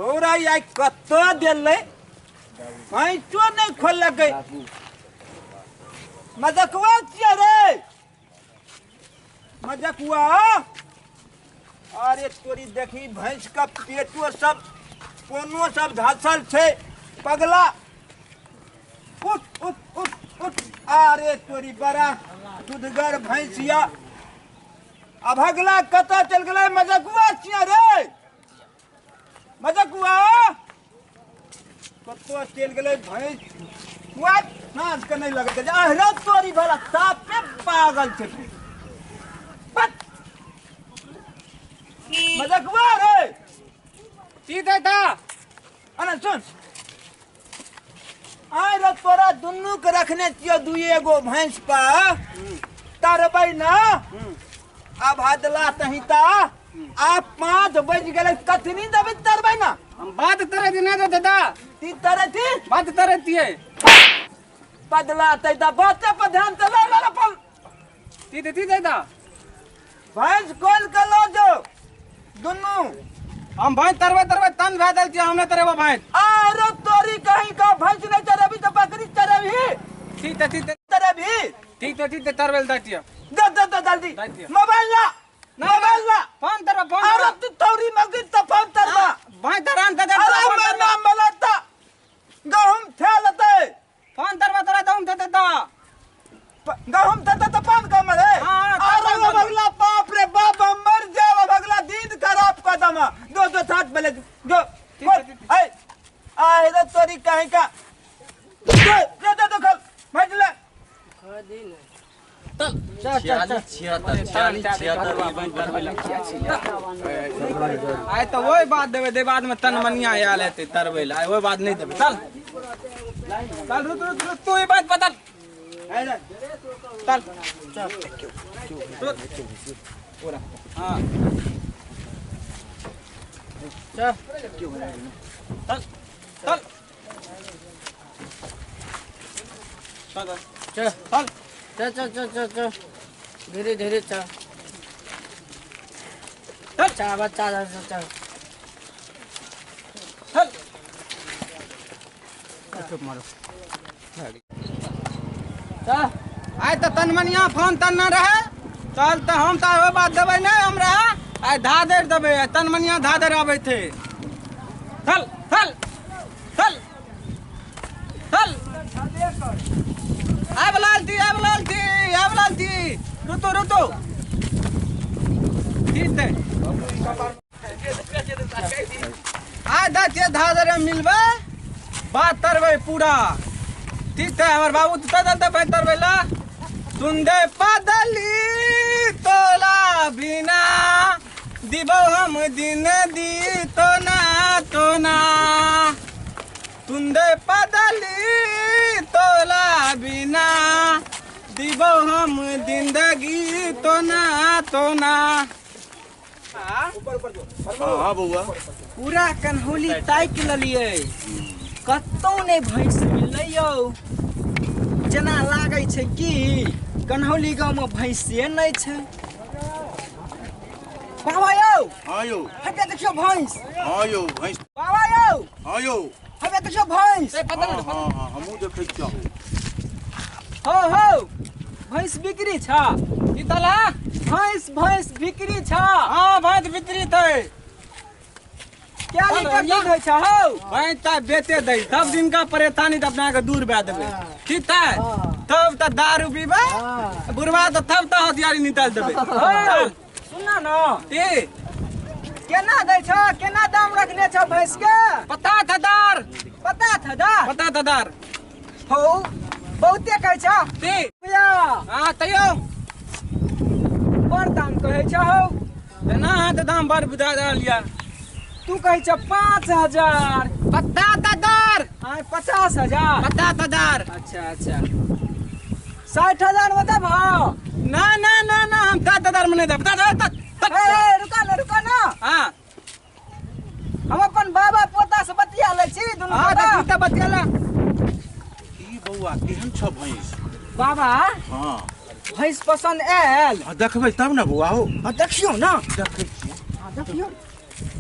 छौड़ा आइ कतऽ देलै पैंचो नहि खोललकै। मजकुआ छियै रे मजकुआ। अरे तोरी देखी भैंस का पेटो सब कोनो सब धसल छै पगला। उठ उठ उठ उठ। अरे तोरी बड़ा दुधगर भैंसिया अभगला कतऽ चल गेलै। मजकुआ छियै रे मजकुआ कतऽ चलि गेलै भैंस। साँझ के नहि लगैत अहरा तोरी भला साफे पागल छै। मजकुआ रे की देता अना सुन आइ रे तोरा दुनू के रखने छियौ दुइए गो भैंस पर तरबै ना। आब हदला तहिता आब 5 बज गेलै कथनी देबै तरबै ना। हम बात करे थी ना दादा ती करे थी बात करे थी बदला तैता बाते पर ध्यान चला ला अपन ती ती देता भैंस खोल के लो जो दुनू। हम भैंस तरबै तरबै तन भए देल छियै हम नहि तरबै भैंस। अरे तोरी कहीं का भैंस नहीं चरेबी तो बकरी चरेबी। ठीक है ठीक है चरेबी ठीक है ठीक है तरबेल दै छियै दे दे दे जल्दी मोबाइल ला मोबाइल ला फोन तरबा फोन। अरे तू तोरी मगर तो फोन तरबा भैंस तरान दे दे। अरे मैं नाम बोलता गहुम थेलते फोन तरबा तोरा दम दे दे गहुम थे तो फोन कम रे। अरे भगला बाप रे बाप हम मर जाव भगला दिन खराब कदम दो दो साथ बोले जो ए आए रे तोरी कहीं का दे दे दे खल भैंस ले 46 76 46 76। आइ तऽ ओहि बात देबै दे बाद में तनमनिया आयल हेतै तरबै लए आइ ओहि बात नहि देबै। चल चल रुक रुक रुक तू ई बात बदल चल चल हाँ चल चल चल चल चल चल चल चल चल चल धीरे धीरे चल चल चल चल चल चल चल। आइ तऽ तनमनिया फोन तन न रहे चल तऽ हम तऽ ओहि बात देबै नहि हमरा आइ धाधरि देबै तनमनिया धाधरि आबै थे। चल चल चल चल आब लालती आब लालती आब लालती रुतो रुतो ठीक है। आइ दै छियै धाधरि मिलबै बात तरबै पूरा ठीक है। हमर बाबू तऽ दल तऽ तरबै ला सुन दे पदली तोला बिना दिबो हम दिन दी तो ना तो ना सुन दे पदली तोला बिना दिबो हम जिंदगी तो ना तो ना। हाँ बउआ पूरा कन्हौली ताकि लेलियै कतौ नहि भैंस मिललै यौ। जेना लागै छै कि कन्हौली गाँवमे भैंसे नहि छै। बाबा यौ हाँ यौ हटे देखियौ भैंस। हाँ यौ भैंस। बाबा यौ हाँ यौ हटे देखियौ भैंस। हाँ हाँ हमहूँ देखै छियौ। हो हो भैंस बिक्री छ की तला भैंस भैंस बिक्री छ। हाँ भैंस बिक्री थे क्या लीटर दूध होइ छ हौ? भैंस तऽ बेचे दै सब दिन का परेशानी तऽ अपना के दूर भए देबै ठीक है। तब तऽ दारू पीबै बुढ़वा तऽ तब तऽ हथियारी निकाल देबै। सुनना न की केना दै छ केना दाम रखने छ भैंस के? 50,000 50,000 50,000 हौ बहुते कहै छ की भैया। हाँ तैयो बड़ दाम कहै छ हौ। ना तऽ दाम बड़ बुझा रहल यऽ। तू कहै छ 5,000 50,000 हाँ 50,000 50,000। अच्छा अच्छा 60,000 में देबहो? ना ना ना ना हम 7,000 में नहीं देब। रुका ना रुका ना। हाँ हम अपन बाबा पोता से बतिया लै छी दुनू। हाँ तऽ बतिया ला। की बउआ केहन छ भैंस? बाबा हाँ भैंस पसंद आयल? हाँ देखबै तब ना बउआ हो। हाँ देखियौ ना देखै छियै। हाँ देखियौ।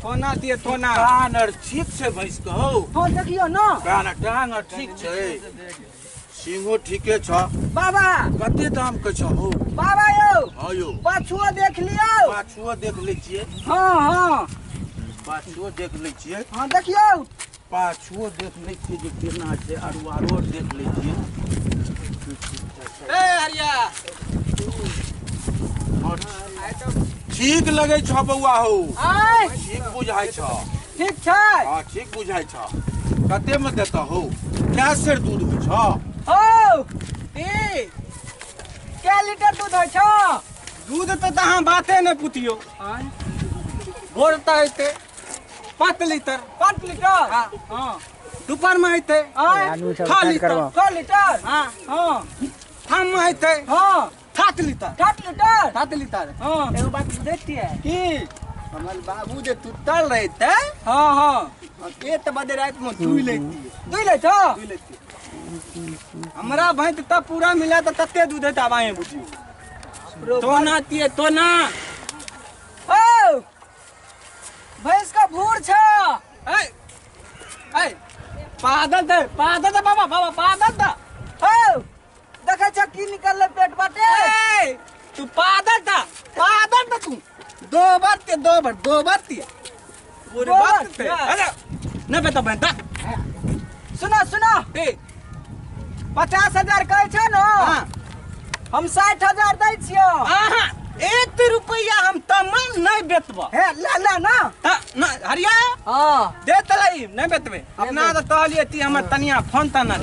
थोना दिए थोना कान आर ठीक छै भैंस के हौ। हां देखियो ना कान टांग आर ठीक छै, सिंगो ठीके छ। बाबा कते दाम के छ हौ? बाबा यौ। हां यौ पाछुओ देख लियौ। पाछुओ देख लै छियै। हां हां पाछुओ देख लै छियै। हां देखियौ पाछुओ देख लै छियै जे केना छै, आरो आरो देख लै छियै। ए हरिया ठीक लगै छ बौआ हौ। आय ठीक बुझाइ छ। ठीक छै। हां ठीक बुझाइ छ। कते में देता हौ? कै सेर दूध होइ छ? हौ ए कै लीटर दूध होइ छ? दूध त अहाँ बाते नै पुछियौ। आय भोर त एते 5 लीटर। 5 लीटर? हां हां दोपहर में एते 6 लीटर। 6 लीटर? हां हां शाम में एते हां 7 लीटर। 7 लीटर? 7 लीटर। हां एगो बात बुझै छियै की? हमर बाबू जे तुतल रहते। हां हां एक बजे रात में दुई लेती। दुई ले छ? दुई लेती। हमरा भैंस त पूरा मिला त तते दूध हेतै आब अहें बुझियौ। तोना तिए तोना। हौ भैंस का भूर छ। ए ए पादल दे पादल दे बाबा बाबा पादल दे। हौ देखै छ की निकललै पेट बाटे? ए तू पादल दे पादल दे तू दो बार ते दो बार दो बार ते पूरी बात ते अरे न बेटा बंदा। सुनो सुनो ए 50,000 कहै छ न? हां हम 60,000 दै छियौ। आहा 1 रुपैया हम तमन नहीं बेचबो। हे ले ले ना त न हरिया। हां दे तलाई नहीं बेचबे। अपना त कहलिए ती हमर तनिया फोन त ना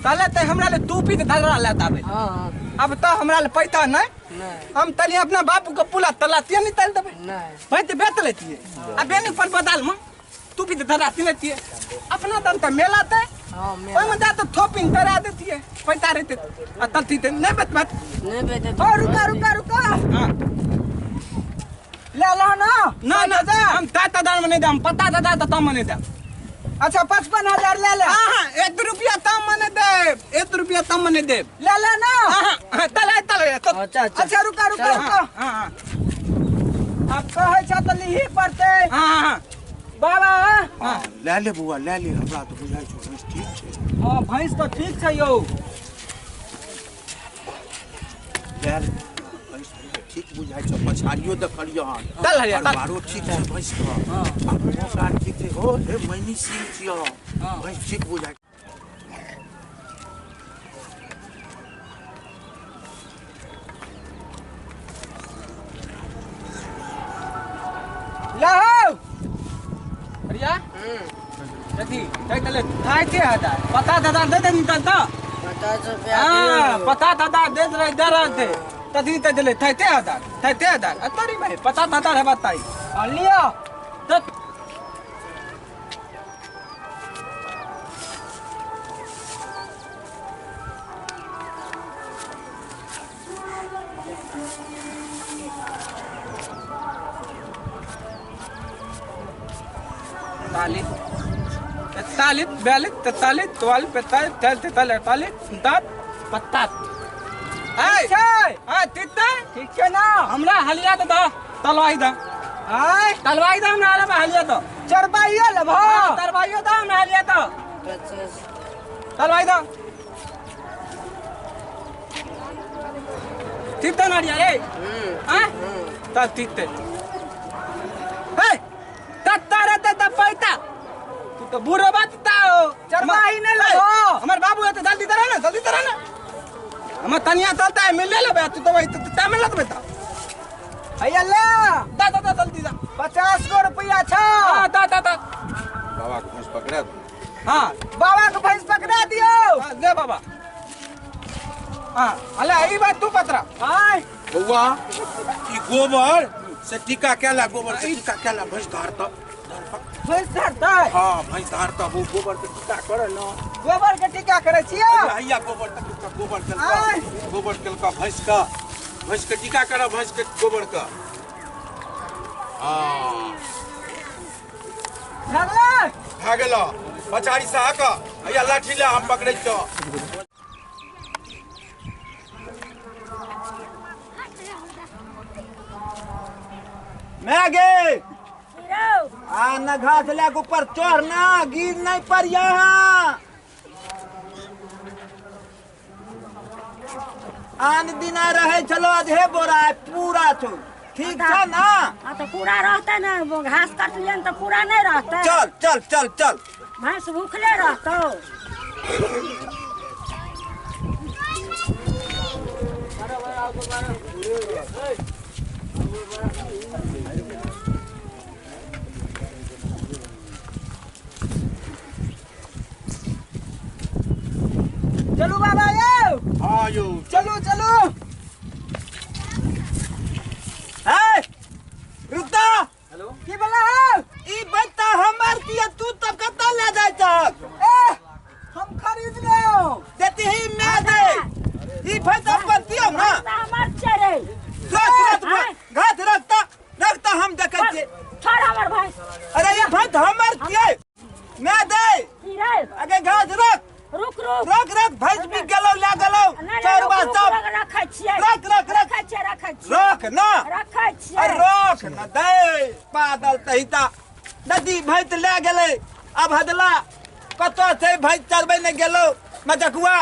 तले त हमरा ले टूपी के धरा ले ताबे। हां अब त हमरा ले पैसा नहीं। हम तलिए अपना बापू के पुला तलातिए नहीं तल देबे। नहीं भाई त बेच लेतिए आ बेनी पर बदल में टूपी के धरा लेतिए अपना दम त मेला ते। हां ओय में जा त थोपिन तरा देतिए पैसा रहते आ तलती ते नहीं बेचबे। नहीं बेचते। ओ रुका रुका रुका। हां ले लो ना। ना ना हम ताता दान में नहीं दम पता दादा त तम नहीं दम। अच्छा 55,000 ले ले। हां हां 1 रुपया तम मने दे 1 रुपया तम मने दे ले ले ना। हां हां तले तले अच्छा अच्छा अच्छा रुका रुका रुका। हां हां अब कहै छ त लिही पड़तै। हां हां बाबा। हां ले ले बौआ ले ले हमरा त बुझाइ छौ भैंस ठीक छै। हां भैंस त ठीक छै यौ। ले ले भैंस ठीक बुझाइ छौ। पछाड़ियो देखलियो हन। चल हरिया चल। आरो ठीक छै भैंस के। हां अपनो कान ठीक छै हो। हे मैनी सिंह छियो भैंस ठीक बुझाइ। ले हौ हरिया। अथी तै तले थाइ के हजार 50,000 दे दे निकल त 50 रुपया। हां 50,000 दे रहे दे रहे थे तभी ते दिले थाइते हजार थाइते हजार अतरी भाई 50,000 है बताई। आ लियो त ताली 43 42 43 44 45 43 48 39 50। ठीक छै। हां ठीक छै। ठीक छै ना? हमरा हलिया दे दो तलवाई दे। आय तलवाई दे हमरा हलिया हलिया दो। चरबाइयो लेबो? हां तरवाइयो दो हमरा हलिया दो। तलवाई दो। ठीक त ना रे? हां त ठीक ते। हे तत्तारे ते त पैता तू तो बुढ़ो बात ता हो। चरबाई नहीं लेबो? हमर बाबू है तो जल्दी तरह ना जल्दी तरह ना। हमर तनिया चलता है मिल ले तू तो वही तो मिल लेबे त। हैया ले दा दा दा जल्दी दा। 50 गो रुपया छ। हां दा दा दा बाबा के भैंस पकड़ा दो। हां बाबा के भैंस पकड़ा दियो। हां ले बाबा। हां अले ई बात तू पतरा। आय बौआ ई गोबर से टीका केला गोबर से टीका केला भैंस धारता भैंस धारता। हां भैंस धारता वो गोबर के टीका करे न। गोबर के टीका करे छियो? हैया गोबर के टीका गोबर केलका गोबर केलका भैंस के टीका कर भैंस के गोबर का। हां भागलै भागलो पछाड़ी से हक हैया लाठी ले हम पकड़ै छौ। मैं गे आ न घास ले के ऊपर चढ़ ना गिर नहीं पर यहाँ आन दिना रहे चलो आधे बोरा पूरा छो ठीक छ ना। हां तो पूरा रहते ना वो घास काटलियन तो पूरा नहीं रहते। चल चल चल चल भैंस भूखले रहतो। चलू बाबा यो। हाँ यो चलू चलू। ए रुकता। हेलो की बोला हो? ई बच्चा हमर किया तू तब कत ले जाय तक? ए हम खरीद ले देती ही मैं दे ई भैंस अपन दियो ना हमर चरे घास रखता रखता हम देखै छियै। छोड़ हमर भैंस। अरे ई भैंस हमर छियै मैं दे की रे अगे घास रख रुक रुक रख रख भैंस भी गेलो ले गेलो चोरबा सब रखै छियै रख रख रखै छियै रखै छियै रख ना रखै छियै। अरे रख ना दे पादल तहिता नदी भैंस ले गेलै। अब हदला कतौ छै भैंस चरबै नै गेलो मजकुआ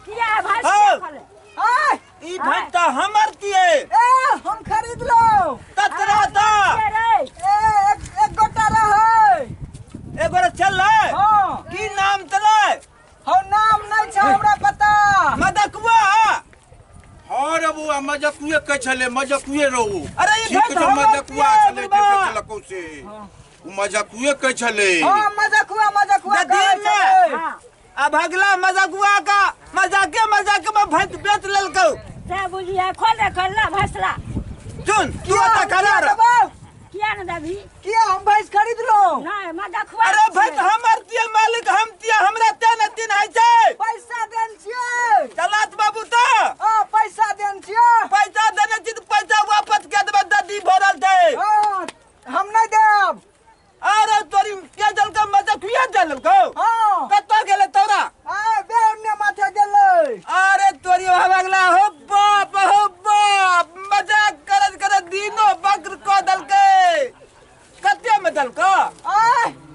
किया भैंस खले? ई भैंस त हमर छियै। ए हम खरीद लो ततरा त ए एक गोटा रहै एक गोटा चललै। हां की नाम चलै? हो नाम नहीं छ हमरा पता। मदकुआ। हां रे बुआ मजकुए कहै छले मजकुए रहू। अरे ई भैंस मजकुआ छले जे बेचलकौ से उ मजकुए कहै छले। हां मजकुआ मजकुआ कहै छले। अब अगला मजकुआ का मजाके मजाक में भैंस बेच लेलकौ। से बुझिया खोल रे खोल ला भैंसला सुन तू त खड़ा रह। किया न देबी? किया हम भैंस खरीद लो नहीं मजकुआ। अरे भैंस हमर छियै मालिक हम छियै हमरा ते न तीन है छै। पैसा देन छियै चलात बाबू त। हां पैसा देन छियै। पैसा देने छी त पैसा वापस के देबै ददी भरल छै। हां हम नहीं देब। अरे तोरी के देलकौ मजकुआ देलकौ? हां कतौ गेलै तोरा? आ बे ओने माथे गेलै। अरे तोरी अगला हो बाप मजाक करत करत दिनो बक्र क देलकै। कते में देलकौ? आ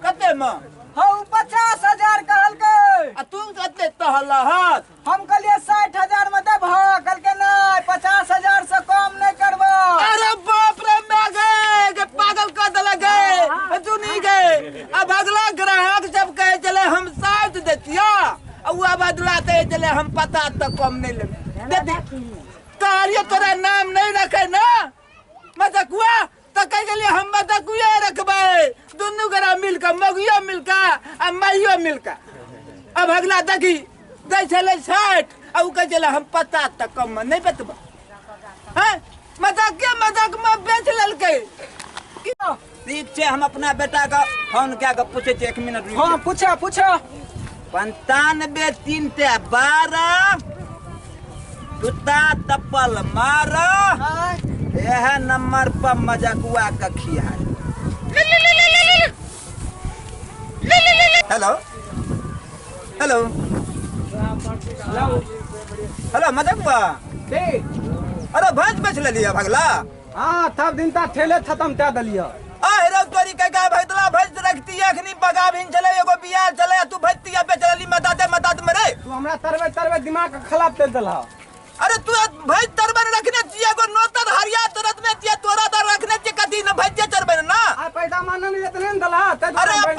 कते में? हौ 50,000 कहलकै। आ तू कते तहलहत? हम कहलिए 60,000 में देबह कहलकै नहीं 50,000 से कम नहीं करबो। अरे बाप रे मैं गए के पागल क देलक गए तू नहीं गए। अब अगला ग्राहक जब कहे चले हम 60 देतिया आ बदला ते चले हम 50 तक कम नहीं लेबे। कहलियो तोरा नाम नहीं रखे ना मजकुआ तो कह गेलिए हम मजकुए रखबै दुनू गोरा मिलके मगियो मिलके आ माइयो मिलके। अब अगला देखी दै छलै 60 आ उ कहै छलै हम 50 तक कम में नहीं बेचबै। हैं मजाके मजाक में बेच लेलकै। ठीक छै हम अपना बेटा के फोन कए के पूछै छियै 1 मिनट रुकि। हां पूछा पूछा। 95 3 12 जुत्ता तप्पल मार यह नंबर पर मजकुआ का खिया। हेलो हेलो हेलो मजकुआ। अरे भैंस बेच लेलिए भगला? हाँ तब दिन ता ठेले खत्म कर देलिए। आ रे तोरी के का भैतला भैंस रखती अखनी बगा भिन चले एगो बिया चले तू भैतिया बेच लेली मदाते मदात में रे। तू हमरा तरबे तरबे दिमाग खराब कर देलहा। अरे तू भैंस तरबे रखने छियै एगो नोतर हरिया तरत में छियै तोरा तर रखने छियै कथी न भैंस चरबे ना। आ पैसा मानन नहीं इतने न देलहा ते अरे अपन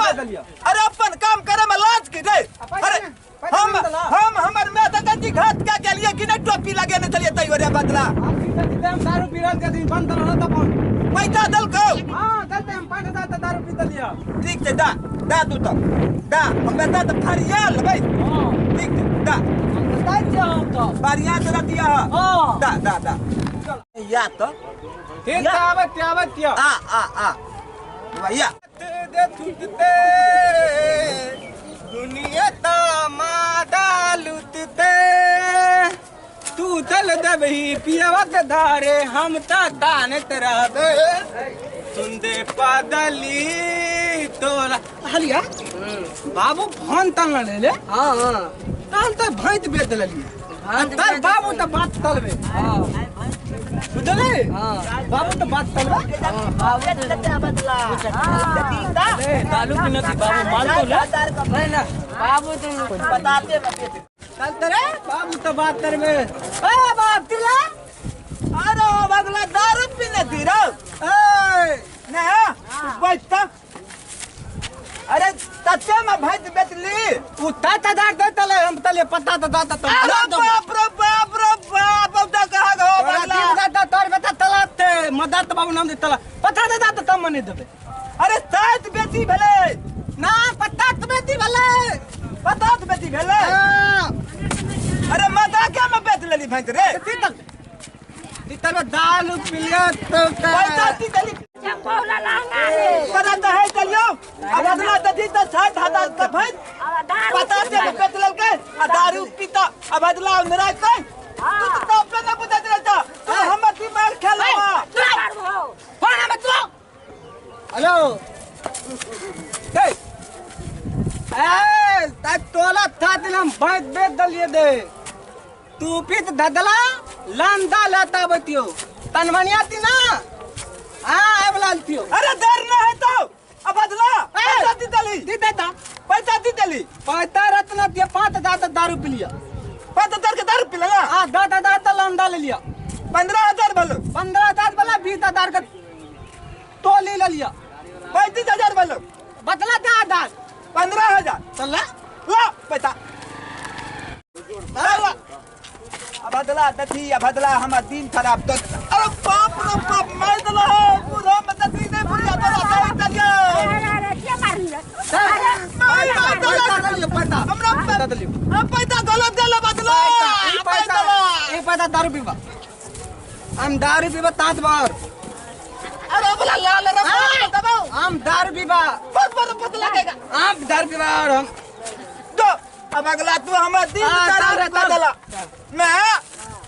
अरे अपन काम करे में लाज की रे। अरे हम हमर में त कथी घात के गेलिए कि नहीं टोपी लगेने चलिए तैयो रे बदला। हम की त दारू पीरल के दिन बंद रहल त अपन पैसा देलकौ? हां देलते हम 5000 त दारू पी देलिए। ठीक छै दा दा तू त दा हम बेटा त फरिया लेबै। हां ठीक छै दा दै छियै हम त बढ़िया से रतिया। हां दा दा दा या त ठीक छै आबत आबत आ आ आ भैया दे थुकते दुनिया ता मादा लुटते तू चल देबही पियवा के धारे हम ता तानत रहबे सुनदे पादली तोरा हलिया बाबू फोन तन ले ले। हां हां ताल त भैंस बेच लेलिए तर बाबू त बात तलबे। हां बुझले हां बाबू तो बात करबा बाबू बदला दारू पीने थी बाबू माल तो ले नहीं ना बाबू तो बताते चल तेरे बाबू तो बात करबे ए बाप तिला अरे बगला दारू पीने थी रो ए नहीं बैठ अरे तते में भैंस बेचली उ ता दार दे तले हम तले पता त दाता त अरे बाप रे बाप रे बाप अब त कहा गो बगला दाता तोर बेटा तला ते मदद बाबू नाम दे तला पता दे दाता तम मने देबे अरे सात बेची भेले ना पता त बेची भेले पता त बेची भेले अरे मदा क्या में बेच लेली भैंस रे तीतल में दाल पिलिया तो पैसा ती देली चंपौला लहंगा रे पता त है चलियो अब अगला ददी त 60,000 का भैंस पता से बेच लेलकै आ दारू पीता अब अदला मेरा कै तू तो अपने ना बुझत रहता तू हमर दिमाग खेलवा फोन हम तो हेलो ए ए ता तोला था दिन हम भैंस बेच दलिए दे तू पीत ददला लंदा लेता बतियो तनवनिया ती ना हां आब लालतियो अरे डर ना है तो अब बदला पैसा दी दली दी देता पैसा दी दली पैसा रत्न दिया 5,000 तक दारू पी लिया 5,000 के दारू पी लेना हां 10,000 तक लंदा ले लिया 15,000 भलो 15,000 वाला 20,000 का टोली ले लिया 35,000 भलो बदला 10,000 15,000 चल ला ला पैसा अब बदला दथी अब बदला हमर दिन खराब तो अरे बाप रे बाप मार दला पूरा में दथी नहीं पूरा तोरा दे दलियो अरे अरे के मारली अरे मार दलियो पैसा हमरा पैसा दलियो हम पैसा गलत देला बदला ई पैसा ई पैसा दारू पीबा हम दारू पीबा 7 बार अरे बोला लाल रे दबाओ हम दारू पीबा बहुत बहुत पता लगेगा हम दारू पीबा और हम तो अब अगला तू हमर दिन खराब कर देला मैं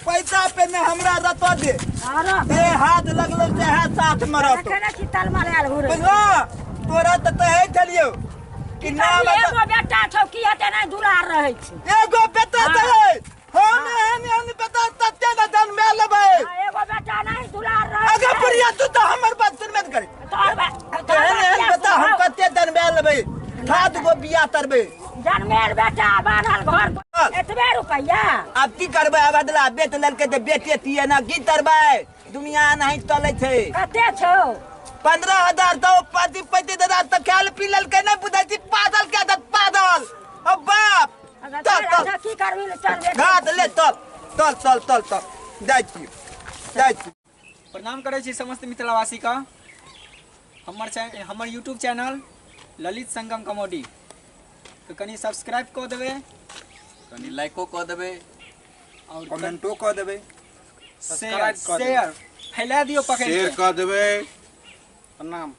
पैसा पे ने हमरा रतो दे दे हाथ लगलो से हाथ साथ मरतो केना छी तल मारे आल घुरे बुझलो तोरा त कहै छलियो कि नाम एगो बेटा छौ की हेतै नै दुलार रहै छै एगो बेटा छै हम एहन एहन बेटा तते न जन्मे लेबै एगो बेटा नै दुलार रहै अगे बुढ़िया तू त हमर बात सुनबे न करी तोर एहन एहन बेटा हम कते जन्मे लेबै 7 गो बियाह करबै जन्मेल बेटा बान्हल घर एतबे रुपैया अब की करबै अब बदला बेच लेलकै तऽ बेचे तिये ना की करबै दुनिया नहीं चलै छै कते छौ 15,000 तो 35,000 तऽ खायल पी लेलकै नहि बुझै छी पागल के आदत पागल अब बाप चल चल की करबी चल बेटा घात ले चल चल चल चल चल जाइ छी जाइ छी। प्रणाम करै छी समस्त मिथिलावासी का। हमर YouTube channel Lalit Sangam comedy तो कनी सब्सक्राइब कऽ देबै, कनी लाइको कऽ देबै और कमेंटो कऽ देबै, शेयर फैला दियौ, पकड़ शेयर कऽ देबै। प्रणाम।